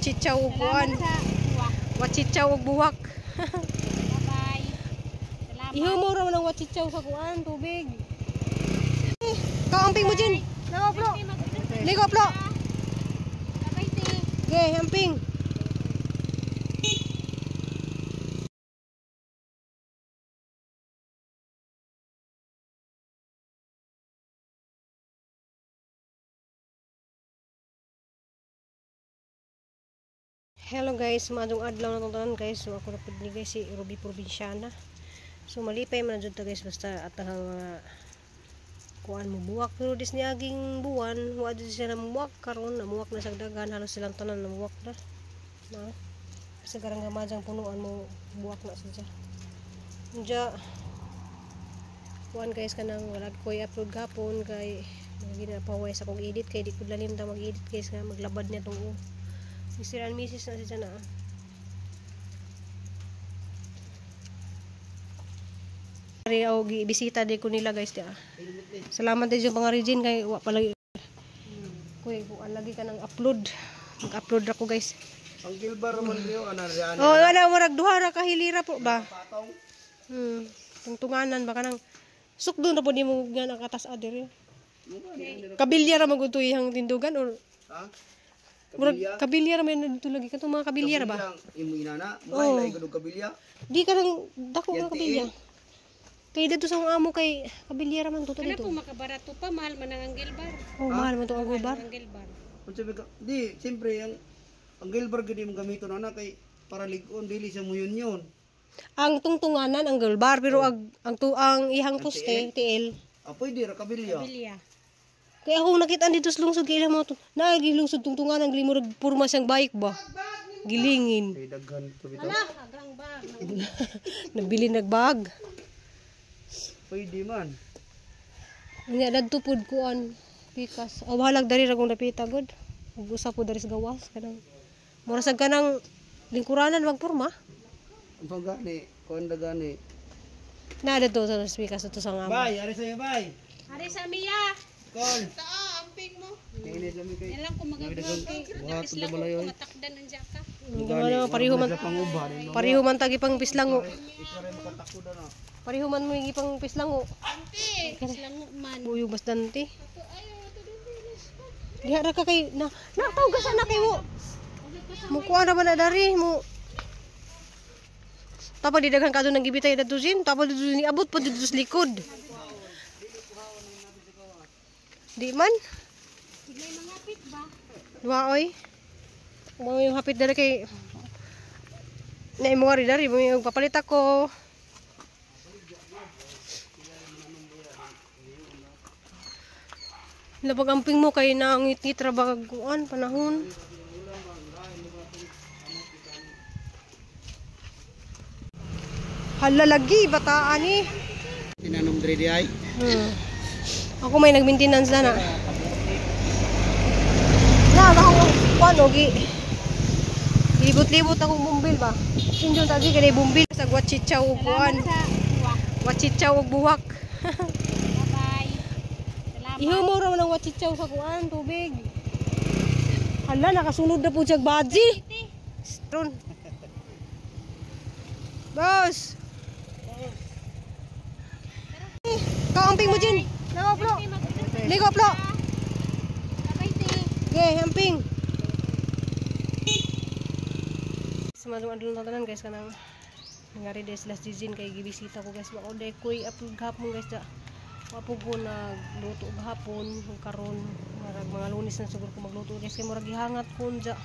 Wachichaw ug kuan. Wachichaw ug buwak. Bye-bye. Salamat. Ihumo ra man ang wachichaw sa kuan, tubig. Ikaw amping mo Jin. Ligo plo. Ligo plo. Bye-bye, te. Okay, amping. Hello guys, maadong adlaw na tong tanan guys. So ako na pud ni guys si Ruby Provinciana. So malipay man jud ta guys basta atahang mga kuan mo buwak, pero dis niaging buwan wa jud siya namuwak karon, namuwak na sa daghan, halos silang tanan namuwak na. Na sa garang gamajang punuan mo buwak na siya. Unja kuan guys kanang wala ko i-upload gapon kay ginapaway sa kog edit kay di ko lalim ta mag-edit guys nga maglabad niya tong Mr. and Mrs. na siya na. O bisita di ko nila guys dia. Salamat din yung mga Regine kay wa pa lagi. Kuy, kuan lagi ka nang upload. Mag-upload ra ko guys. Ang gilbar man riyo ana riyan. Oh, wala murag duha ra ka hilira po ba? Tungtunganan ba kanang sukdon ra po nimo nga nakatas diri. Kabilya ra magud iyang tindugan or ha? Murag kabilya ra man dito lagi katong mga kabilya ra ba? Imo inana, may lahi gud kabilya. Di ka nang dako nga kabilya. Kay dito sa akong amo kay kabilya ra man to Ano dito. po makabarato pa, mahal man ang gilbar. Oh, mahal man to ang gilbar. Ang gilbar. Unsa ba ka? Di, siyempre ang gilbar gid imong gamiton ana kay para lig-on dili sa muyon yun. Ang tungtunganan ang gilbar pero ang ang ihang poste TL. Ah, pwede ra kabilya. Kabilya. Kaya ako nakita dito sa lungsod kay ilang mga naagi lungsod tungtunganan glimurag purma siyang bike ba. Gilingin. Kay daghan to bitaw. Ala, agang bag. Nabili nagbag. Pwede man. Nya dadto pud kuan pikas. O bahalag dari ra kong dapita gud. Ug usa po dari sa gawas kanang mura sad kanang lingkuranan wag purma. Ang gani, kuan da gani. Na dadto sa pikas dito sa ngamo. Bay, ari sa bay. Ari sa miya. Kol. Taa, amping mo. Tingin sa mi kay. Yan lang ko magagawa kay Buhat napis lang na ko balayoy. matakdan ang jaka. Ano, pareho man Panguban. pareho man tagi pang pislango. Ikaw rin makatakod na. Pareho man mo yung ipang pislango. Ante, pislango man. Buyog bastante. Diha ra ka kay na natawag ka sana kay mo. Mo kuha ra ba na dari mo. Tapos di daghan kadto nang gibitay dadto sin, tapos dito ni abot pa dito sa likod. Di man. May mga pit ba? Wa oy. Mo yung hapit dali kay na imo ri dari mo yung papalit ako. Labag amping mo kay nangit-ngit ra ba kuan panahon. Hala lagi bataan ni. Tinanom diri di ay. Ako may nag-maintenance na na. Na, ako kuan ogi. Libot-libot akong bumbil ba. Sinjon tagi kay bumbil sa wachichaw ug kuan. Wachichaw ug buwak. Bye-bye. Salamat. Ihumo ra man ang wachichaw sa kuan tubig. Hala nakasunod na po siya baji. Ron. Boss. Ikaw amping mo Jin. Ligo plo. Ligo plo. Bye-bye, te. Okay, amping. Sumadong adlaw na tanan guys kanang ngari des last season kay gibisita ko guys. Mao day koy upload gahapon guys da. Wa po ko nagluto gahapon karon marag mga Lunes na siguro ko magluto guys kay murag gihangat ko unja.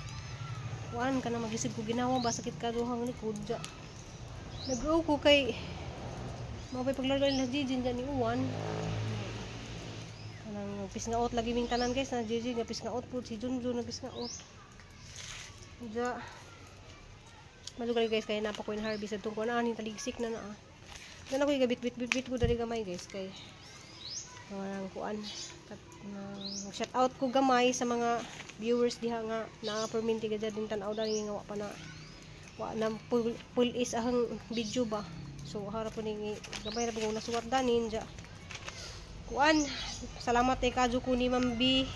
Kuan kana magisig ko ginawa ba sakit ka duhang likod ja. Nag-uo ko kay mao pay paglaro nila Jijin dyan ni Uwan. Kanang pisngaot lagi ming tanan guys na Jijin nga pisngaot pud si Junjun nga pisngaot. Unja. Malugal guys kay napa ko in harvest adtong kuan ani taligsik na naa. Dan ako gabit-bit-bit ko dali gamay guys kay nang kuan. Shout out ko gamay sa mga viewers diha nga naa perminti ga din tan-aw dani nga wa pa na wa na pull is ahang video ba. So harap po ni gamay ra po ko nasuwat danin ja. Kuan, salamat kay kadyo ko ni Ma'am B.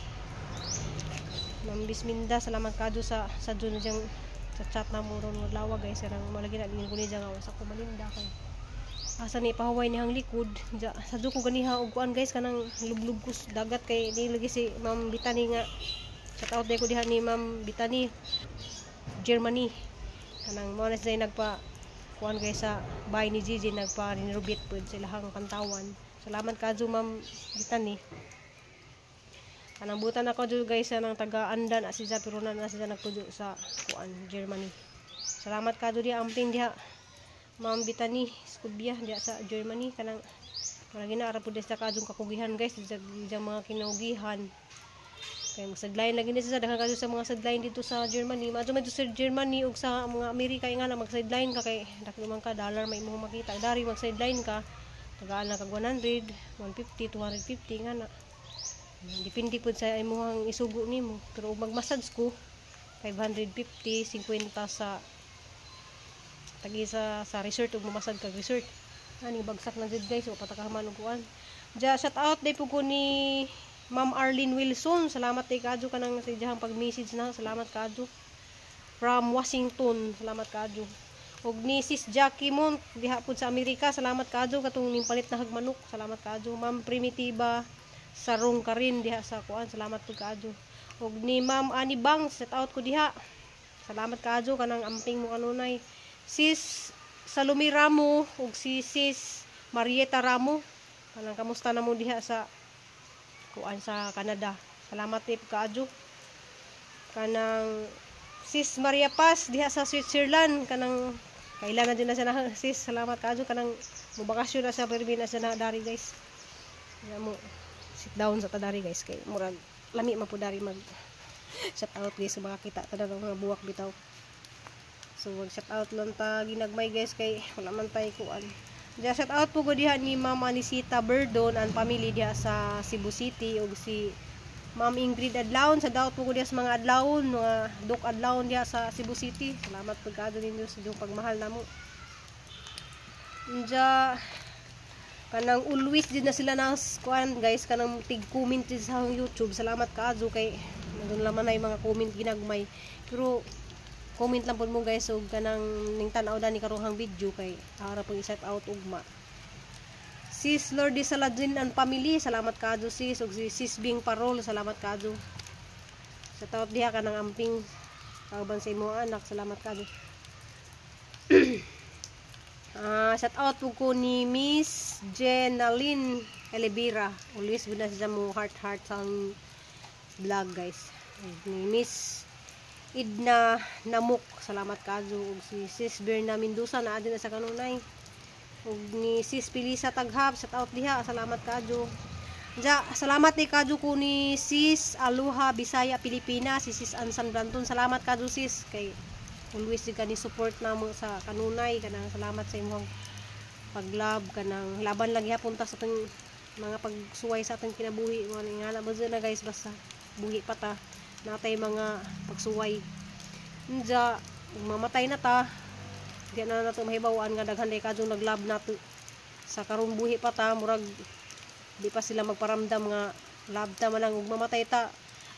Ma'am Bisminda, salamat kadyo sa dyan diyang sa chat na mo ron adlaw, guys. Sarang malagi na din ko niya nga sa ko maninda kay asa ni pahuway nihang likod. Ja, sa ko ganiha og kuan, guys, kanang lublub ko sa dagat kay ni lagi si Ma'am Bitani nga shout out ko diha ni Ma'am Bitani Germany, kanang mo na siya nagpa kuan, guys, sa bahay ni Gigi, nagpa renovate pud sa ilahang kantawan. Salamat kadyo, Ma'am Bitani. Kanang butan ako jud, guys, sa nang taga Andan na siya pero na na siya nagpuyo sa kuan Germany. Salamat kadyo diha, amping diha, Ma'am Bitani Scubia diha sa Germany. Kanang malagi na ara pud sa kadyong kakugihan, guys, diya mga kinaugihan kay magsadline lagi ni siya. Daghan kadyo sa mga sideline dito sa Germany. Madto man sa Germany ug sa mga Amerika nga na mag-sideline ka kay dako man ka dollar may imong makita. Dari mag sideline ka, tagaan na kag 100, 150, 250 nga na. Depende pud sa imong isugo nimo. Pero ug mag-massage ko 550, 50 sa tagi sa resort ug mamasad kag resort. Ani bagsak na jud, guys, o patakaman og kuan. Ja, shout out day po ko ni Ma'am Arlene Wilson. Salamat day kadyo kanang sa iyang pag-message na. Salamat kadyo. From Washington. Salamat kadyo. Ug ni Sis Jackie Mont diha pud sa Amerika. Salamat kadyo katong nimpalit na hagmanok. Salamat kadyo. Ma'am Primitiva Sarong Karin diha sa kuan. Salamat pud kadyo. Ug ni Ma'am Annie Bangs, shout out ko diha. Salamat kadyo kanang amping mo kanunay. Sis Salumi Ramo ug si Sis Marieta Ramo. Kanang kamusta na mo diha sa kuan sa Canada. Salamat tip kaadyo. Kanang Sis Maria Paz diha sa Switzerland, kanang kailan na din na siya na sis. Salamat kaadyo kanang mobakasyon na siya permi na siya na dari, guys. Kaya mo sit down sa tadari, guys, kay murag lami man po dari mag shout out, guys, sa makakita tada ng mga buwak bitaw. So mag shout out lang ta ginagmay, guys, kay wala man tay kuan. Diya, shout out po ko diha ni Ma'am Anisita Berdon and family diha sa Cebu City ug si Ma'am Ingrid Adlaon. Sa daot po ko diha sa mga Adlaon, mga Dok Adlaon diha sa Cebu City. Salamat po kaadto ninyo sa inyong pagmahal namo. Diya, kanang always din na sila na kuan, guys, kanang tig comment din sa YouTube. Salamat kaadto kay nandun laman na yung mga comment ginagmay. Pero comment lang po mo, guys, ug kanang ning tan-aw dani karonghang video kay ara pong i-shout out ugma. Sis Lordy Saladin and family, salamat kaadto, sis. Ug si Sis Bing Parol, salamat kaadto. Shout out diha kanang amping kauban sa imong anak, salamat kaadto. Ah, shout out po ko ni Miss Jenaline Elevira. Always gud na siya mo heart heart sa vlog, guys. Ni Miss Idna Namuk, salamat kaadto. Ug si Sis Berna Mendoza naa din na sa kanunay. Ug ni Sis Pilisa Taghap, shout out diha, salamat kaadto. Ja, salamat ni kaadto ko ni Sis Aluha Bisaya Pilipinas, si Sis Ansan Branton. Salamat kaadto, sis, kay always di ka ni support namo sa kanunay. Kanang salamat sa imong paglove, kanang laban lang gihapon ta sa atong mga pagsuway sa atong kinabuhi. Mo nga na mo na, guys, basta buhi pa ta, natay mga pagsuway. Nja, mamatay na ta, di na nato mahibaw-an nga daghan day kadtong nag-love nato. Sa karong buhi pa ta, murag di pa sila magparamdam nga love ta man lang. Ug mamatay ta,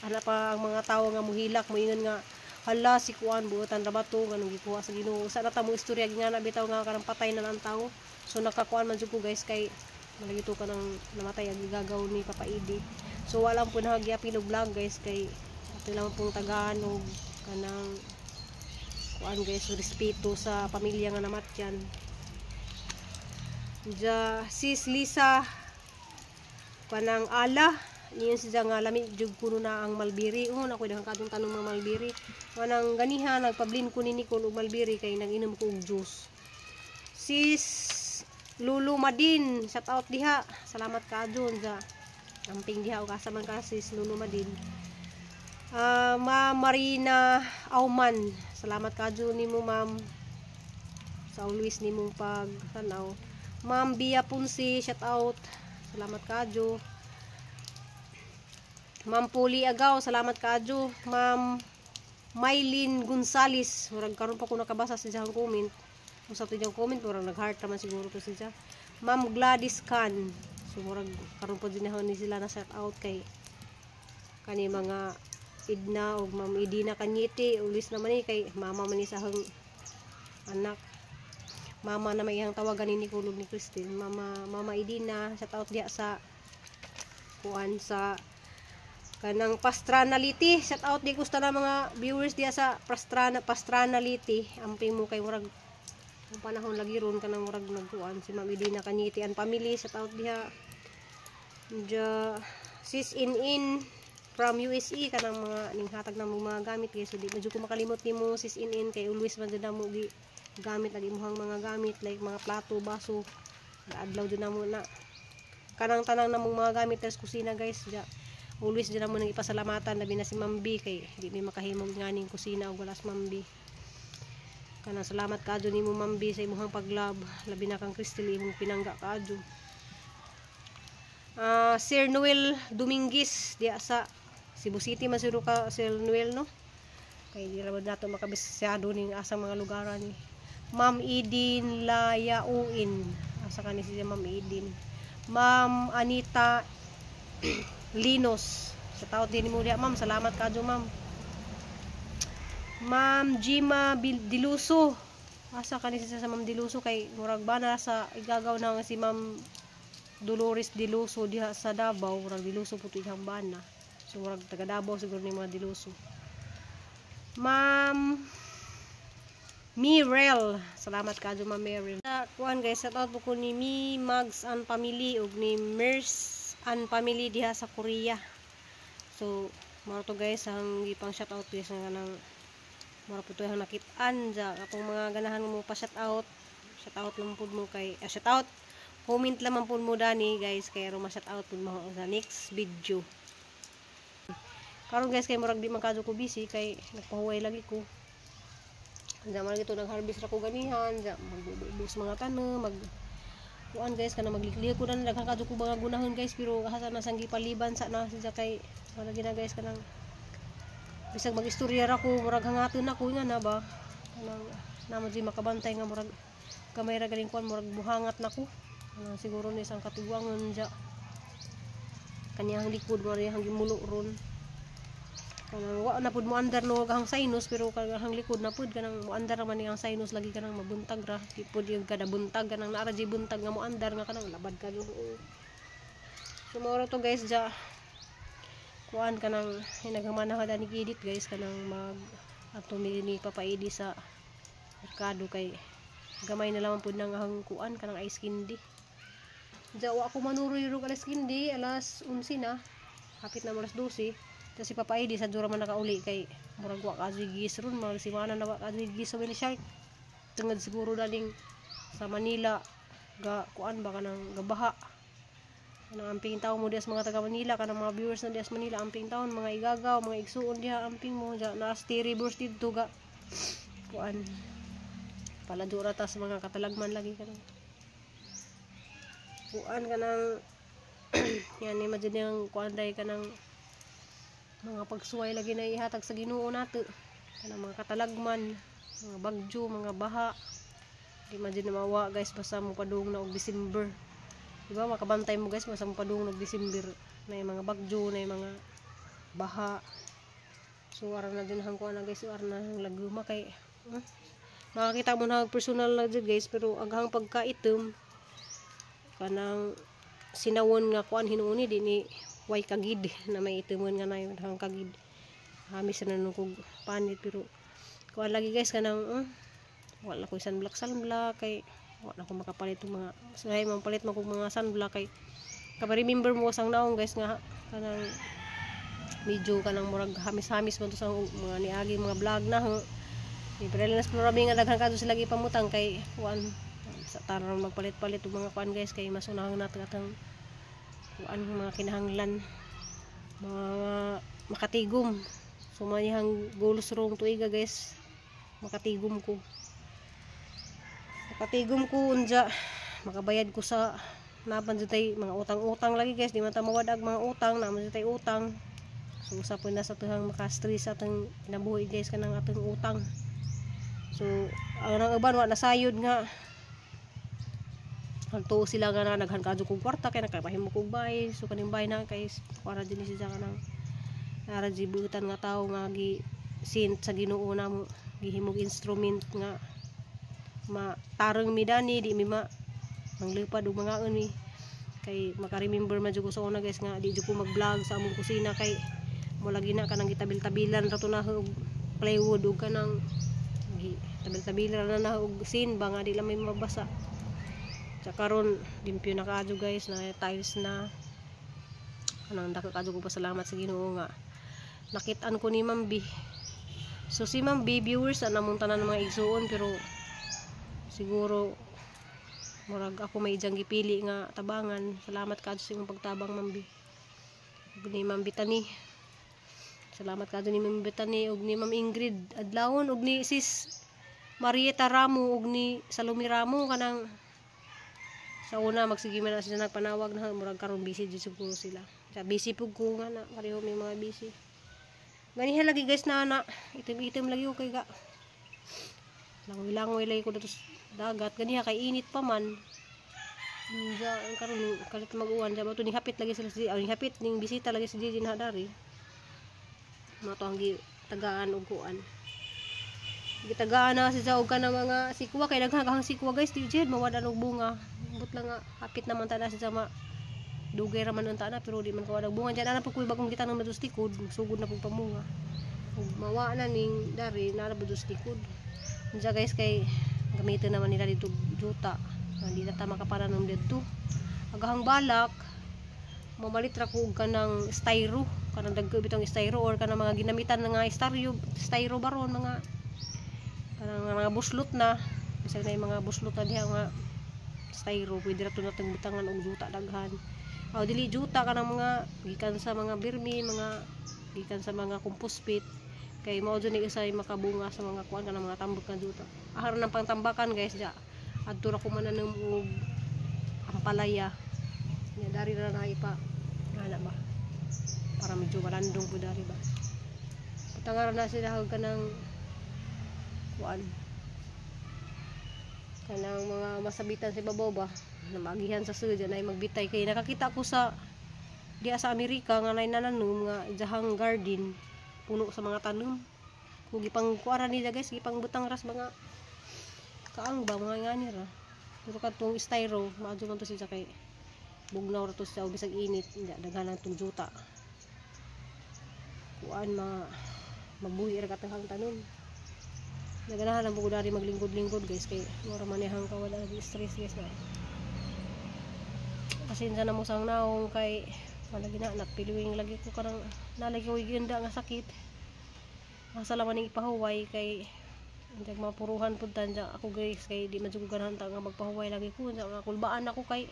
ana pa ang mga tawo nga muhilak, muingon nga, "Hala, si kuan, buotan ra ba to nganong gikuha sa Ginoo?" Sa na ta mo istorya nga na bitaw nga karang patay na ang tawo. So nakakuan man jud ko, guys, kay malagi to kanang namatay ang gigagaw ni Papa Idi. So wala po nahagyapin og vlog, guys, kay ato lang pong tagaan og kanang kuan, guys, respeto sa pamilya nga namatyan. Ja, Sis Lisa kanang ala niyon siya nga lami jud kuno na ang mulberry. Oh, na ko daghan kadtong tanong mga mulberry. Kanang ganiha nagpablin ko ni Nicole og mulberry kay nag-inom ko og juice. Sis Lulu Madin, shout out diha, salamat kaadto ja, amping diha og asa man ka, Sis Lulu Madin. Ah, Ma'am Marina Auman, salamat kaadto nimo, ma'am, sa always nimong pagtanaw. Ma'am Bia Punsi, shout out, salamat kaadto. Ma'am Puli Agaw, salamat kaadto. Ma'am Mylene Gonzales, murag karon pa ko nakabasa sa iyang comment. Usa to iyang comment, murag nag-heart naman siguro to siya. Ma'am Gladys Khan. So murag karon po din ni sila na shout out kay kani mga Edna ug Ma'am Edina Kanyete. Ulis naman ni kay mama man ni sa akong anak. Mama na may iyang tawagan ni Nicole ug ni Christine. Mama, Mama Edina, shout out diha sa kuan, sa kanang Pastrana Leyte. Shout out di ko sa mga viewers diha sa Pastrana, Pastrana Leyte. Amping mo kay murag ang panahon lagi ron kanang murag nagkuan si Ma'am Edina Kanyete and family, shout out diha. Diya, sis in in from USA, kanang mga ninghatag na mga gamit, guys. So di medyo ko makalimot nimo, sis in in, kay always man jud mo gi gamit lagi imong mga gamit like mga plato, baso. Adlaw jud namo na kanang tanang namong mga gamit sa kusina, guys. Diya, always jud namo nang ipasalamatan, labi na si Ma'am B, kay di mi makahimog nganing kusina og wala si Ma'am B. Kanang salamat kaadyo nimo, Ma'am B, sa imong pag-love, labi na kang Crystal, imong pinangga kaadyo. Ah, Sir Noel Dominguez diya sa Cebu City man siguro ka, Sir Noel, no? Kay di ra ba nato makabisyado ning asang mga lugar ni. Ma'am Edin Layauin, asa ka ni si Ma'am Edin? Ma'am Anita Linos, shout out din mo diya, ma'am. Salamat kaadyo, ma'am. Ma'am Jima Diluso, asa ka ni siya sa Ma'am Diluso? Kay murag ba na sa igagaw na nga si Ma'am Dolores Diluso diha sa Davao. Murag Diluso po ito iyang bana, so murag taga Davao siguro ni mga Diluso. Ma'am Mirel, salamat kaadyo, Ma'am Merel. Sa kuan, guys, shout out po ko ni Mi Mags and family ug ni Mers and family diha sa Korea. So mao to, guys, ang gipang shout out, guys, nga kanang mura po to ang nakit-an ja. Atong mga ganahan mo pa shout out, shout out lang pud mo kay shout out, comment lamang pud mo dani, guys, kay aron ma-shout out pud mo sa next video. Karon, guys, kay murag di man kadto ko busy kay nagpahuway lagi ko. Diyan man gito nag-harvest ra ko ganihan, diyan magbubus mga tanom, mag kuan, guys, kana magliklik ko na daghan kadto ko mga gunahon, guys, pero asa na sang gipaliban sa na siya kay wala gina, guys, kanang bisag mag-istorya ra ko, murag hangaton ako nga na ba, kanang namo di makabantay nga murag kamay ra galing kuan, murag buhangat na ko. Kanang siguro ni isang katiguangon diya kaniyang likod mo hang gimulo ron, kanang wa na pud mo andar no ang sinus, pero kanang likod na pud kanang mo andar man ang sinus lagi, kanang mabuntag ra di pud yung kada buntag, kanang naara di buntag nga mo andar nga kanang labad ka gyud. So mao ra to, guys. Ja, kuan, kanang hinaghamana ka ni edit, guys, kanang mag ato mi ni Papa Edi sa merkado kay gamay na lamang pud nang ang kuan, kanang ice candy. Ja, wa ako manuroy rog alas candy, alas 11 na, hapit na mo alas 12. Kasi si Papa Edi sa jura man nakauli kay murag wa ka gis ron, mga simana na wa ka gis sa Willie Shark tungod siguro daling sa Manila ga kuan ba, kanang gabaha. Kanang amping tawo mo diya sa mga taga Manila, kanang mga viewers na diya sa Manila, amping taon mga igagaw, mga igsuon diha, amping mo diya na rivers didto ga kuan pala ra ta sa mga katalagman lagi, kanang kuan, kanang yan ni madyan yung kuan day, kanang mga pagsuway lagi na ihatag sa Ginoo nato, kanang mga katalagman, mga bagyo, mga baha, di man din na mawa, guys, basta mo padung na og December, di ba? Makabantay mo, guys, basta mo padung na og December na yung mga bagyo na yung mga baha. So ara na din ang kuan na, guys, ara na ang laguma kay makakita mo na personal na jud, guys, pero aghang pagkaitom kanang sinawon nga kuan hinuuni di ni way kagid na may itimon nga na hang kagid hamis na nung kog panit. Pero kuan lagi, guys, kanang wala ko sunblock, sunblock kay wala ko makapalit og mga say man palit man kog mga sunblock kay kapag remember mo sang naong, guys, nga kanang medyo kanang murag hamis-hamis man to sa mga niagi mga vlog na ho. Di pero nas marami nga daghan kadto sila gipamutang kay kuan sa taron magpalit-palit og mga kuan, guys, kay mas unahang nato atang kuan, mga kinahanglan, mga makatigom. So manihang goals rong tuiga, guys, makatigom ko, makatigom ko, unja makabayad ko sa napan jud tay mga utang-utang lagi, guys. Di man ta mawadag mga utang naman jud tay utang. So usa po na sa tuhang maka-stress sa atong kinabuhi, guys, kanang atong utang. So ang nang uban wa nasayod nga Hagtuo sila nga na naghan kadto kog kwarta kay nakapahimo kog bahay. So kaning bahay na kay para din siya kanang Nara jibutan nga tao nga gi sent sa Ginoo namo, gihimog instrument nga matarang mi dani, di mi ma manglupad og mangaon mi, kay maka-remember man jud ko sa una, guys, nga di jud ko mag-vlog sa among kusina kay mo lagi na kanang gitabil-tabilan ra to na og plywood ug kanang tabil-tabilan ra na og sin ba nga di lang may mabasa. Sa karon limpyo na kaadyo, guys, na tiles na. Kanang dako kaadyo ko pasalamat sa Ginoo nga nakit-an ko ni Ma'am B. So si Ma'am B, viewers na namong tanan ng mga igsuon, pero siguro murag ako may ijang gipili nga tabangan. Salamat kaadyo sa imong pagtabang, Ma'am B, ug ni Ma'am Bitani. Salamat kaadyo ni Ma'am Bitani ug ni Ma'am Ingrid Adlawon ug ni Sis Marieta Ramo ug ni Salome Ramo. Kanang sa una magsige man na sila nagpanawag na, murag karon busy jud siguro sila. Sa busy pug ko nga na pareho may mga busy. Ganiha lagi, guys, na na itim-itim lagi ko kay ga langoy-langoy lagi ko dito sa dagat. Ganiha kay init pa man. Diya, ang karon kalit mag-uwan diya ba to, ning hapit lagi sila si, ning hapit ning bisita lagi si Gigi na dari. Mga to ang tagaan og kuan. Gitagaan na si og kanang mga sikwa kay daghan kang sikwa, guys, di jud mawad og bunga. But lang nga hapit naman ta na si sama, dugay ra man ang tana pero di man kawad og bunga. Diyan na pud koy bagong gitanom na dos likod, sugod na pud pamunga. Ug mawa na ning dari na pud dos likod. Unsa, guys, kay gamitin naman nila dito juta. Hindi na ta makapananom didto. Agahang balak mamalit ra ko og kanang styro, kanang dagko bitong styro or kanang mga ginamitan nga styro, styro baron, mga kanang mga buslot na, bisag na yung mga buslot na diha nga styro, pwede ra to natong butangan og juta daghan. Aw dili juta, kanang mga gikan sa mga birmi, mga gikan sa mga compost pit, kay mao jud ni usay makabunga sa mga kuan, kanang mga tambok nga juta. Aharon ng pangtambakan, guys, ja adto ra ko mananom og ampalaya nya dari ra na ipa ana ba, para medyo malandong po dari ba. Butangan na sila og kanang kuan, kanang mga masabitan sa ibabaw ba na magihan sa sudya na magbitay, kay nakakita ko sa diya sa Amerika nga nay nananom nga jahang garden puno sa mga tanom. Kung gipang kuara nila, guys, gipang butang ras mga kaang ba, mga ngani ra. Pero katong styro maadyo man to siya kay bugnaw ra to siya bisag init. Hindi daghan lang tong juta, kuan, ma mabuhi ra katong tanom. Naganahan lang po ko dari maglingkod-lingkod, guys, kay mura man nihang kawala lagi stress, guys, na pasensya na mo sang naong kay malagi na napiluwing lagi ko karang nalagi ko ganda nga sakit. Asa lang man ning ipahuway kay hindi mapuruhan pud tan ako, guys, kay di man jud ko ganahan ta nga magpahuway lagi ko. Unsa nga kulbaan ako kay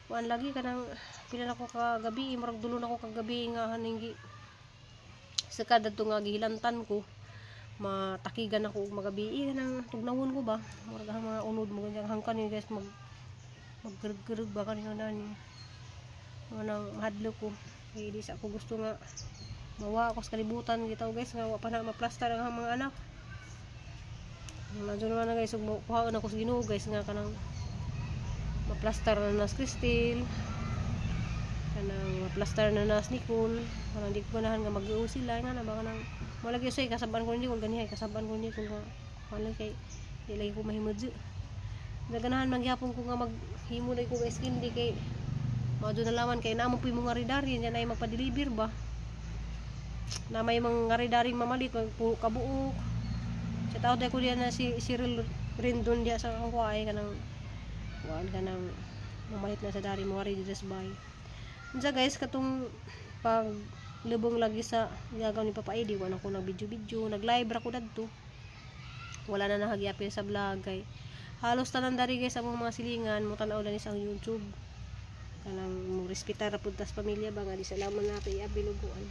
kuan lagi, kanang pila na ko kagabi, murag dulo na ko kagabi nga haning gi sa kada to nga gihilantan ko, matakigan ako og magabi, kanang tugnawon ko ba, murag ang mga unod mo ganyan hangkan ni, guys, mag maggereg-gereg ba kanina nani mga nang mahadlok ko kay di sa ako gusto nga mawa ako sa kalibutan gitaw, guys, nga wa pa na maplastar ang mga anak. Medyo naman na, guys, ug kuhaon ako sa Ginoo, guys, nga kanang maplastar na nas Cristel, kanang maplastar na nas Nicole. Kanang di ko ganahan nga mag sila nga na ba, kanang malagi say kasaban ko ni Nicole ganihay, kasaban ko ni Nicole nga kuan lang kay di lagi ko mahimudyo. Naganahan man gyapon ko nga maghimo na ko guys kindi kay maadyo na laman kay namo puy mga ridari yan ay magpa-deliver ba na may mga ridaring mamalit magpuno kabuok. Sa tao ko diyan na si Cyril Rindon diya sa akong kuhay, kanang kuan, kanang mamalit na sa dari mga ready just buy. Unsa, guys, katong pag lubong lagi sa gagaw ni Papa Eddie, wala ko nag video video, nag live ra ko dadto, wala na nahagyapin sa vlog kay halos tanan dari, guys, among mga silingan mo tan-aw ni sa YouTube. Kanang mo respetar ra pud tas pamilya ba nga di salaman nato iabil og kuan,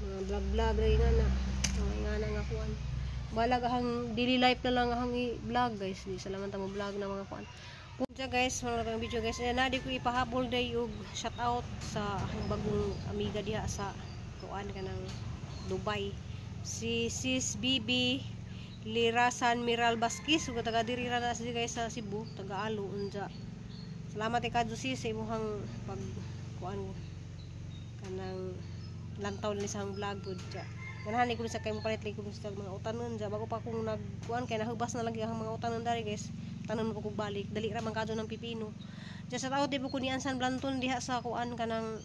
mga vlog vlog ra nga na mga nga na nga kuan. Balag ang daily life na lang ang i-vlog, guys, di salaman ta mo vlog na mga kuan. Punta, guys, wala kang video, guys. Na di ko ipahabol day og shout out sa akong bagong amiga diha sa kuan, kanang Dubai. Si Sis Bibi Lirasan Miral Vasquez ug taga diri ra na siya, guys, sa Cebu, taga Alo unja. Salamat kay kadto, sis, sa imong pag kuan, kanang Lantaw ni sa vlog pud ja. Ganahan ko sa kay mo palit ko sa mga utanon ja bago pa akong nagkuan kay nahubas na lagi ang mga utanon dari, guys. Tanon ko kog balik, dali ra man kadto ng pipino. Ja, shout out di po ko ni Ansan Blanton diha sa kuan kanang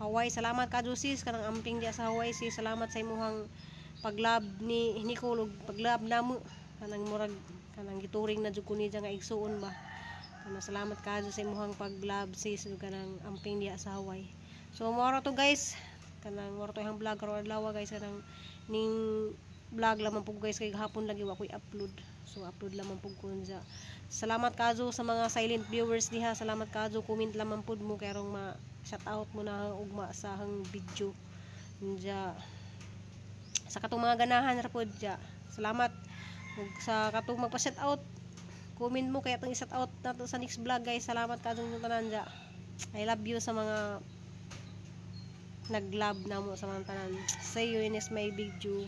Hawaii. Salamat ka sis kanang amping diha sa Hawaii, sis. Salamat sa imuhang paglab ni Nicole ug paglab namo kanang murag kanang gituring na jud ko ni nga igsuon ba. Kanang salamat kayo sa imuhang paglab, sis, ug kanang amping diha sa Hawaii. So mao ra to, guys, kanang mao ra to ang vlog karon adlaw, guys. Kanang ning vlog lamang pud, guys, kay gahapon lagi wa ko'y upload, so upload lamang pud ko unsa. Salamat kayo sa mga silent viewers diha. Salamat kayo. Comment lamang pud mo kay arong ma shout out mo na ugma sa hang video unja. Sa katong mga ganahan ra pod ja, salamat. Ug sa katong magpa shout out, comment mo kaya atong i-shout out nato sa next vlog, guys. Salamat kayo inyong tanan ja. I love you sa mga nag-love namo sa mga tanan. See you in my video.